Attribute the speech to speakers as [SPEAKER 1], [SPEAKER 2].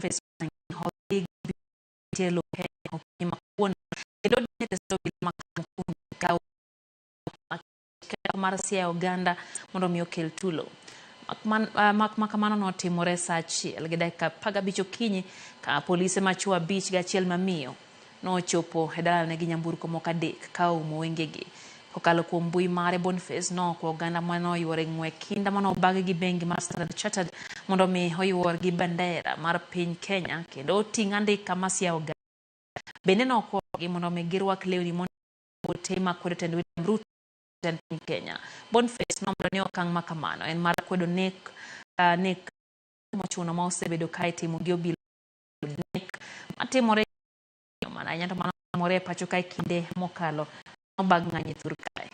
[SPEAKER 1] Boniface Mwangi odhi tielo Kenya okinyi ma kawuono kendo odhi e obila ma Kamukunji mar Siaya oganda mondo mi okel tulo. Mak ma kamano notimore saa 1:15 okinyi ka polise machwo 5 gi achiel mamiyo nochopo e dalane gi nyamburko moko 3 ka oumo wengegi. Kokalo kuom mbui mare, Boniface nokwa oganda manoyuoro e ng'we kinda manobagi gi bengi mar Standard Chartered mondo mi oyuor gi bandera mar piny Kenya kendo oting' andika ma Siaya oganda. Bende nokwayogi mondo mi girwak lewni ote makwedo tend William Ruto jatend piny Kenya. Boniface nomedo ni okang' ma kamano en mar kwedo nek mochuno ma osebedo ka itimo gi obila nek matimore mana ahinya to mano timore e pacho ka e kinde mokalo nobag ng'anyo e thur kae.